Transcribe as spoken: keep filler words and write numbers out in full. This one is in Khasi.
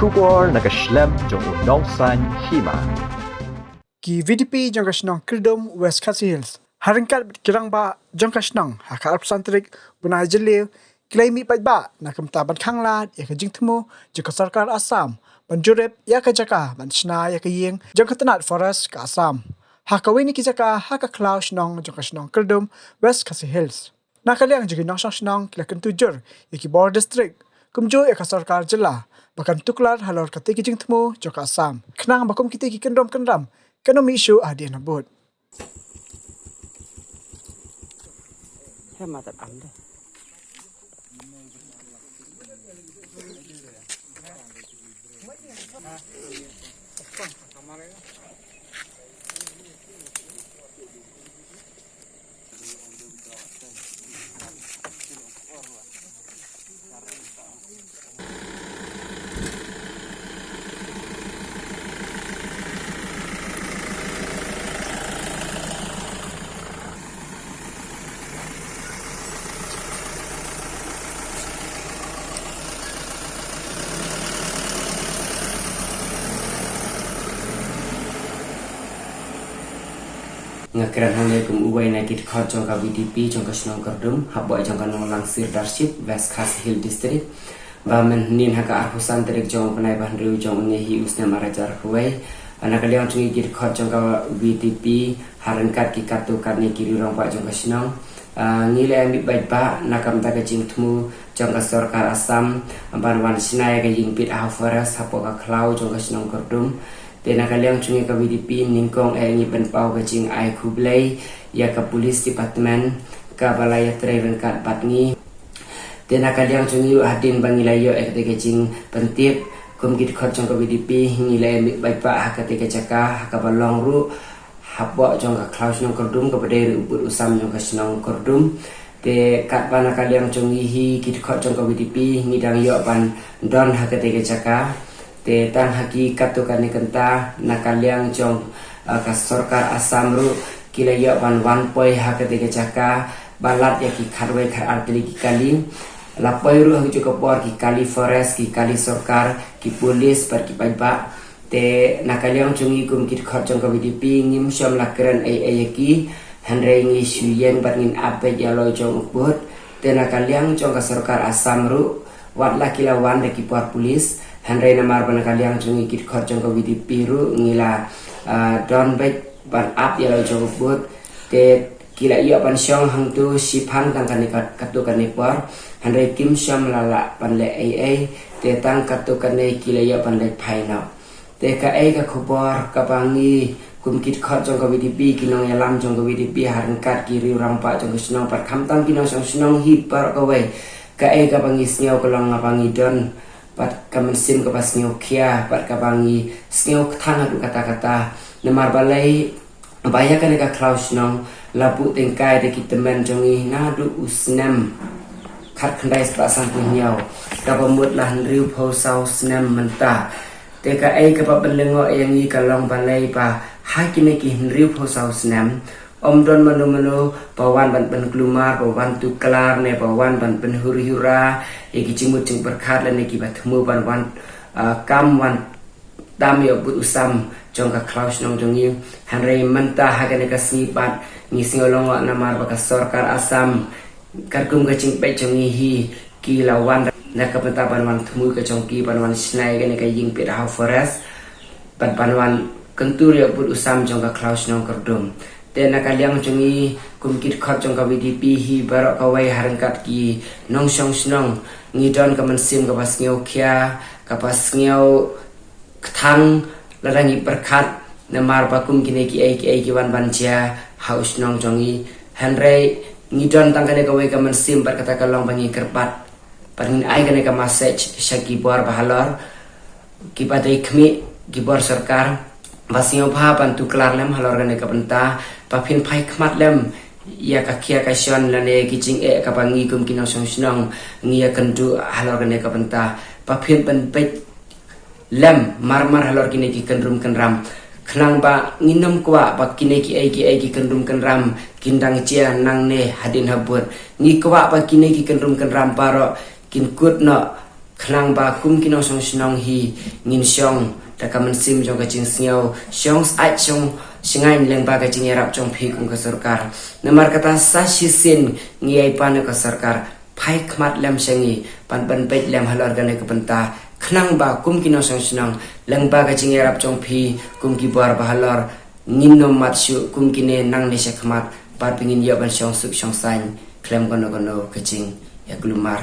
Khubor na ka shlem jong u nongsan hima. Ki V D P jong ka shnong Kyrdum, West Khasi Hills, ha ryngkat bad ki rangbah jong ka shnong, ha ka arphew san tarik bnai Jylliew, ki la ïa mih paidbah na ka bynta ban khang lad ïa ka jingthmu jong ka sorkar Assam ban jurip ïa ka jaka ban shna ïa ka ïing jong ka tnat forest ka Assam, ha kawei na ki jaka ha ka khlaw shnong jong ka shnong Kyrdum, West Khasi Hills. Na ka liang jong ki nongshong shnong, ki la kyntu jur ïa ki bor district kumjuh ïa ka sorkar jylla ba kan tuklar halor katei ka jingthmu jong ka Assam, khnang ba kum kitei ki kyndrum kyndram kan ym mih shuh hadien habud. Nga kren hangne kum uwei na ki dkhot jong ka V D P jong ka shnong Kyrdum, hapoh jong ka Nonglang Sirdarship, West Khasi Hills District. Ba mynhynnin ha ka arphew san tarik jong u bnai ba hynriew jong une hi u snem ar hajar arphew wei, na ka liang jong ngi ki dkhot jong ka V D P, ha ryngkat ki katto katne ki rangbah jong ka shnong, ah, ngi la ïa mih paidbah na ka bynta ka jingthmu jong ka sorkar Assam ban wan shna ïa ka ïing bit ha u forest hapoh ka khlaw jong ka shnong Kyrdum. Te na ka liang jong ngi ka V D P, nyngkong eh ngi pynpaw ka jingai khublei ïa ka police department kaba la ïatrei ryngkat bad ngi. Te na ka liang jong ngi ruh, hadien ba ngi la ïoh ïa katei ka jingpyntip, kum ki dkhot jong ka V D P ngi la ïa mih paidbah ha katei ka jaka, ha kaba long ruh hapoh jong ka khlaw shnong Kyrdum, kaba dei ruh u bud u sam jong ka shnong Kyrdum. Te katba na ka liang jong ngi hi ki dkhot jong ka V D P ngi dang ïoh ban don ha katei ka jaka. Te tang ha ki katto katne kynta, na ka liang jong, ah, ka sorkar Assam ruh ki la ïoh ban wan poi ha katei ka jaka, ba lad ïa ki khatwei khatar tylli ki kali. La poi ruh ha kajuh ka por ki kali forest, ki kali sorkar, ki police bad ki paidbah. Te na ka liang jong ngi kum ki dkhot jong ka V D P ngim shym la kren ei ei ïa ki, hynrei ngi shu ïeng bad ngin ap beit ïa la u jong u bud. Te na ka liang jong ka sorkar Assam ruh, wat la ki la wan da ki por police, hynrei namar ba na ka liang jong ngi ki dkhot jong ka V D P ruh ngi la, ah, don beit ban ap ïa la u jong u bud. Te ki la ïoh ban shong hangto shiphang tang kane ka, katto katne por, hynrei kim shym la lah ban leh ei ei. Te tang katto katne ki la ïoh ban leit phai noh. Te kaei ka khubor kaba ngi kum ki dkhot jong ka V D P, ki nongïalam jong ka V D P ha ryngkat ki rangbah jong ka shnong bad khamtam ki nongshong shnong hi baroh kawei, kaei kaba ngi sngew ka long ba ngi don bad ka mynsiem kaba sngewkhia bad kaba ngi sngew kthang haduh katta katta. Namar balei? Ba ïa kane ka khlaw shnong la buh tyngkai da ki tymmen jong ngi naduh u snem khatkhyndai spah sanphew hynñiew, kaba mut la hynriewphew saw snem mynta. Te kaei kaba pynlyngngoh ïa ngi ka long balei ba ha kine ki hynriewphew saw snem ym don mano mano ba wan ban pynkulmar, ba wan tuklar ne ba wan ban pynhuri hura ïa ki jingmut jingpyrkhat lane kiba thmu ban wan, ah, kam wan tam ïa u bud u sam jong ka khlaw shnong jong ngi. Hynrei mynta ha kane ka sngi pat ngi sngew lyngngoh namar ba ka sorkar Assam, katkum ka jingpeit jong ngi hi, ki la wan na ka bynta ban wan thmu ka jong ki, ban wan shna ïa kane ka ïing bit ha u forest, bad ban wan kyntu ïa u bud u sam jong ka khlaw shnong Kyrdum. Te na ka liang jong ngi kum ki dkhot jong ka V D P hi baroh kawei ha ryngkat ki nongshong shnong ngi don ka mynsiem kaba sngewkhia, kaba sngew kthang lada ngi pyrkhat namar ba kum kine kiei kiei ki wan ban jia ha u shnong jong ngi. Hynrei ngi don tang kane kawei ka mynsiem bad kata ka long ba ngi kyrpad, bad ngin ai kane ka message sha ki bor ba halor, kiba dei khmih, ki bor sorkar, ba sngewbha ban tuklar lem halor kane ka bynta, ba phin phai khmat lem ïa ka khia ka shon lane ki jingeh kaba ngi kum ki nongshong shnong ngi ïakynduh halor kane ka bynta, ba phin pynbeit lem marmar halor kine ki kyndrum kynram. Khnang ba ngin ym kwah ba kine kiei kiei ki kyndrum kynram kin dang jia nangne hadien habud. Ngi kwah ba kine ki kyndrum kynram baroh kin kut noh khnang ba kum ki nongshong shnong hi ngin shong da ka mynsiem jong ka jingsngew, shong sait shong shngaiñ lyngba ka jingïarap jong phi kum ka sorkar. Namar kata sa shisien ngi ai pan ka sorkar, phai khmat lem sha ngi, ban ban peit lem halor kane ka bynta, khnang ba kum ki nongshong shnong, lyngba ka jingïarap jong phi kum ki bor ba halor, ngin ym mat shuh kum kine nangne sha khmat, bad ba ngin ïoh ban shong suk shong saiñ khlem kano kano ka jingïakulmar.